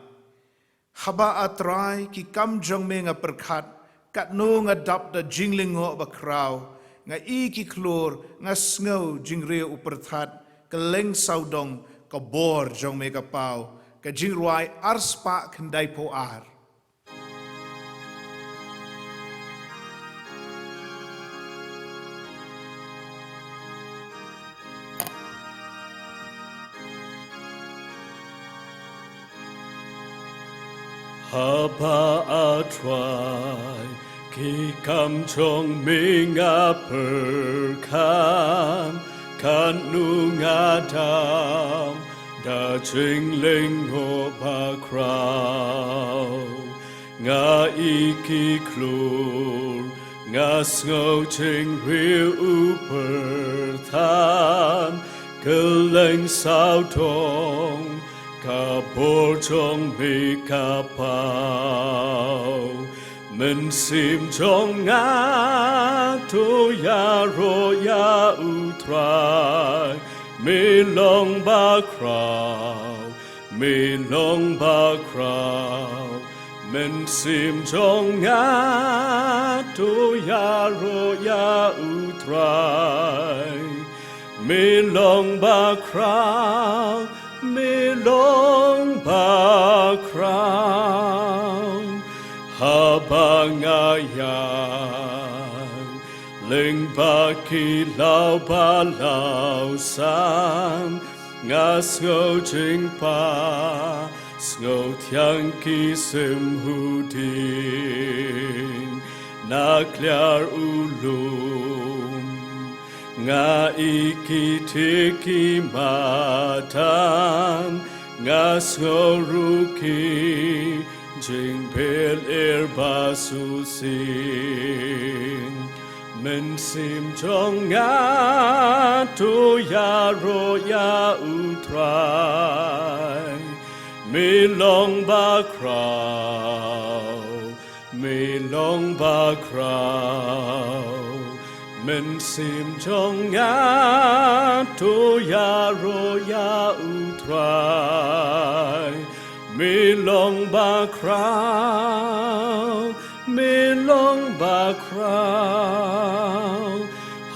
Haba, A Trai, ki kam jong me nga pyrkhat, katno nga dap da jinglyngngoh bakhraw, nga i ki khlur, nga sngew jingriew u pyrthat, kylleng sawdong, ka bor jong me ka paw. Ka jingrwai arspah khyndaiphew ar. Haba, A Trai, ki kam jong me nga pyrkhat, katno nga dap da jinglyngngoh bakhraw. Nga i ki khlur, nga sngew jingriew u pyrthat, kylleng sawdong, ka bor jong me ka paw. Mynsiem jong nga to ïaroh ïa U Trai, me long bakhraw, me long bakhraw. Mynsiem jong nga to ïaroh ïa U Trai, me long bakhraw, me long bakhraw. Haba nga ïeng lyngba ki law ba law san, nga sngew jingpang, sngew thiang ki sim hudin, na kliar u lum. Nga i ki tieng ki madan, nga sngew ruh ki jingpyrkhat ba shisien. Mynsiem jong nga to ïaroh ïa U Trai, me long bakhraw, me long bakhraw. Mynsiem jong nga to ïaroh ïa U Trai, me long bakhraw, me long bakhraw.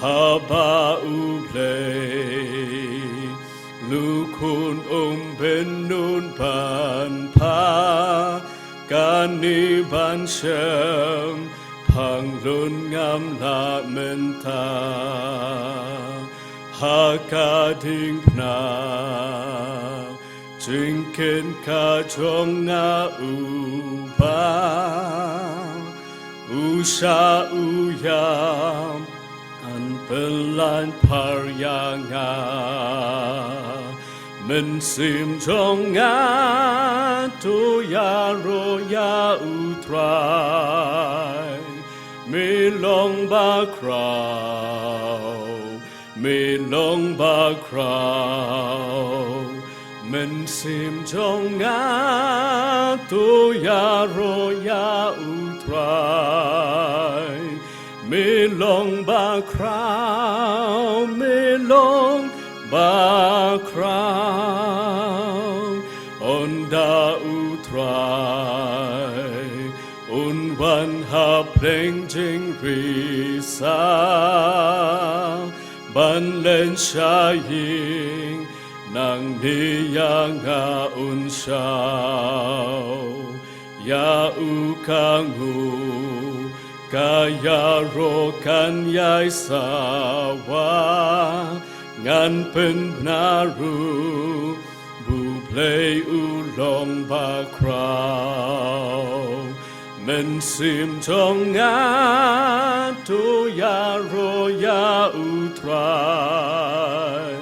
Haba U Blei, lukun um bynnud ban pha, kane ban shem, pang lun ngam lah mynta. Ha ka diengphna jingkit ka jong nga, Uba, u shah u ïam, un pynlait phar ïa nga. Mynsiem jong nga to ïaroh ïa U Trai, me long bakhraw, me long bakhraw. Mynsiem jong nga to ïaroh ïa U Trai, me long bakhraw, me long bakhraw. Ynda U Trai un wan ha pdeng jingri sa, ban len sha ïing, nangne ïa nga un shaw. Ïa u ka nguh, ka ïaroh kan ïai sawa, ngan pynbna ruh, ba U Blei u long bakhraw. Mynsiem jong nga to ïaroh ïa U Trai,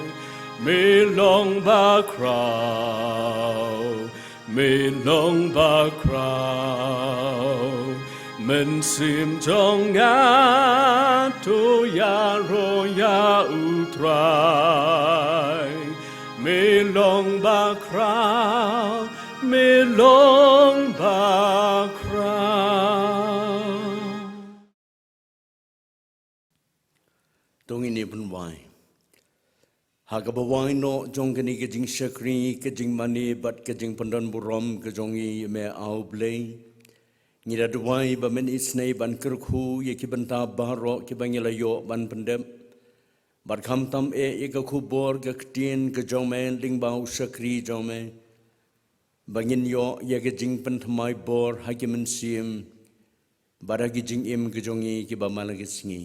me long bakhraw, me long bakhraw. Mynsiem jong nga to ïaroh ïa U Trai, me long bakhraw, me long bakhraw. To ngin ïa pynwai. Ha kaba wai noh jong kane ka jingshakri, ka jingmane bad ka jingpyndonburom ka jong ngi, ïa me A Blei, ngi da duwai ba men isynei ban kyrkhu ïa ki bynta baroh kiba ngi la ïoh ban pyndep, bad khamtam eh ïa ka khubor ka ktien ka jong me lyngba u shakri jong me, ba ngin ïoh ïa ka jingpynthymmai bor ha ki mynsiem bad ha ki jingim ka jong ngi kiba man la ka sngi.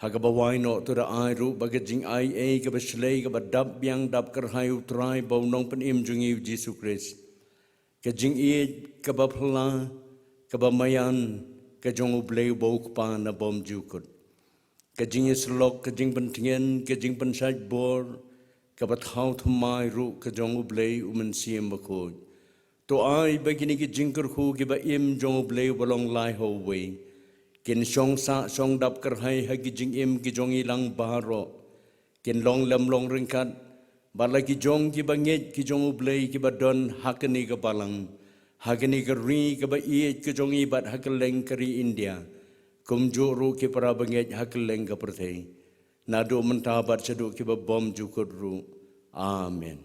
Ha kaba wai noh, to da ai ruh ba ka jingai ei kaba shlei kaba dap biang dap kyrhai U Trai bad U Nongpynim jong ngi U Jisu Khrist, ka jingïeit kaba phylla kaba maïan ka jong U Blei uba U Kpa na bymjukut, ka jingïasyllok, ka jingpyntngen, ka jingpynshait bor kaba thaw thymmai ruh ka jong U Blei U Mynsiem Bakhuid. To ai ba kine ki jingkyrkhu kiba im jong U Blei uba long lai ha uwei kin shong sah shong dap kyrhai ha ki jingim ki jong ngi lang baroh, kin long lem long ryngkat bad la ki jong kiba ngeit ki jong U Blei kiba don ha kane ka balang, ha kane ka ri kaba ïeit ka jong ngi bad ha kylleng ka ri India, kumjuh ruh ki para bangeit ha kylleng ka pyrthei, naduh mynta bad shaduh kiba bymjukut ruh. Amen.